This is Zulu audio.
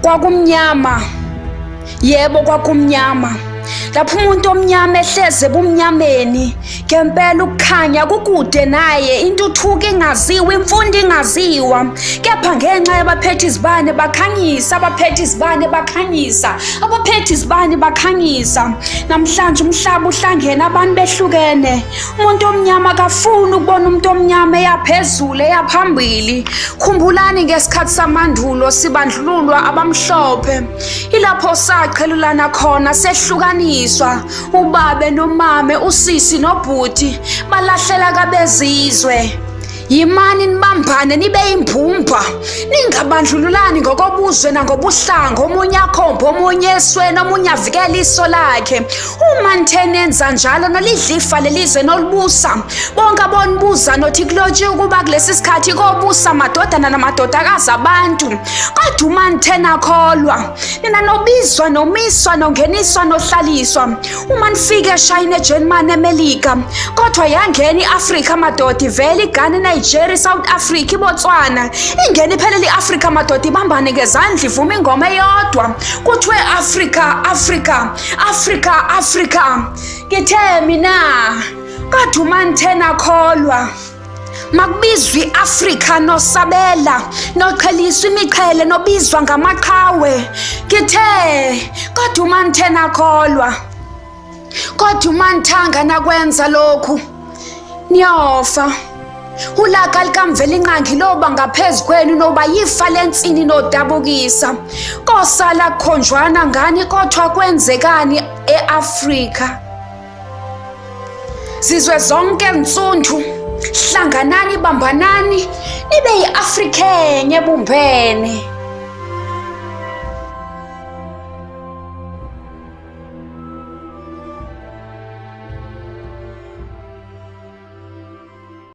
Kwakumnyama. Yebo kwakumnyama. Lapho umuntu omnyama ehleze ebumnyameni, ngempela ukukhanya kukude naye, intuthuko ingaziwa, imfundo ingaziwa. Kepha ngenxa yabaphethe izibane bakhanyisa, abaphethe izibane bakhanyisa, abaphethe izibane bakhanyisa. Namhlanje umhlaba uhlangene abantu behlukene. Umuntu omnyama akafuni ukubona umuntu omnyama eya phezulu eya phambili. Khumbulani ngesikhathi samandulo sibandlululwa abamhlophe. Ilapho saqhelulana khona sehlukaniswa ubabe nomame usisi nobhuti balahlela kabezizwe. Yimani nibambane nibe imbumba ningabandlululani ngokobuzwe nangobuhlanga omunye akhombe omunye esweni omunye avikele iso lakhe uma nithe nenza njalo nolidlifa lelizwe nolibusa bonke abonibuza nothi kulotshiwe ukuba kulesi sikhathi kobusa amadodana namadodakazi abantu kodwa uma nithe nakholwa nina nobizwa nomiswa nongeniswa nohlaliswa uma nifika eshayina egermany emelika kodwa yangena i-afrika madoda ivele igana inigeria isouth africa ibotswana ingena iphelele i-afrika madoda ibambane ngezandla ivuma ingoma eyodwa kuthiwe afrika afrika afrika afrika ngithe mina kodwa uma nithe nakholwa Makubizwe iAfrika nosabela noqheliswa imiqhele nobizwa ngamaqhawe ngithe kodwa uma nithe nakholwa kodwa uma nithanga nakwenza lokhu niyofa ulaka likamvelinqangi loba ngaphezu kwenu noba yifa lensini nodabukisa kosala kukhonjwana ngani kodwa kwenzekani e-Afrika Zizwe zonke nsundu hlanganani bambanani nibe yi-Afrika enye ebumbene.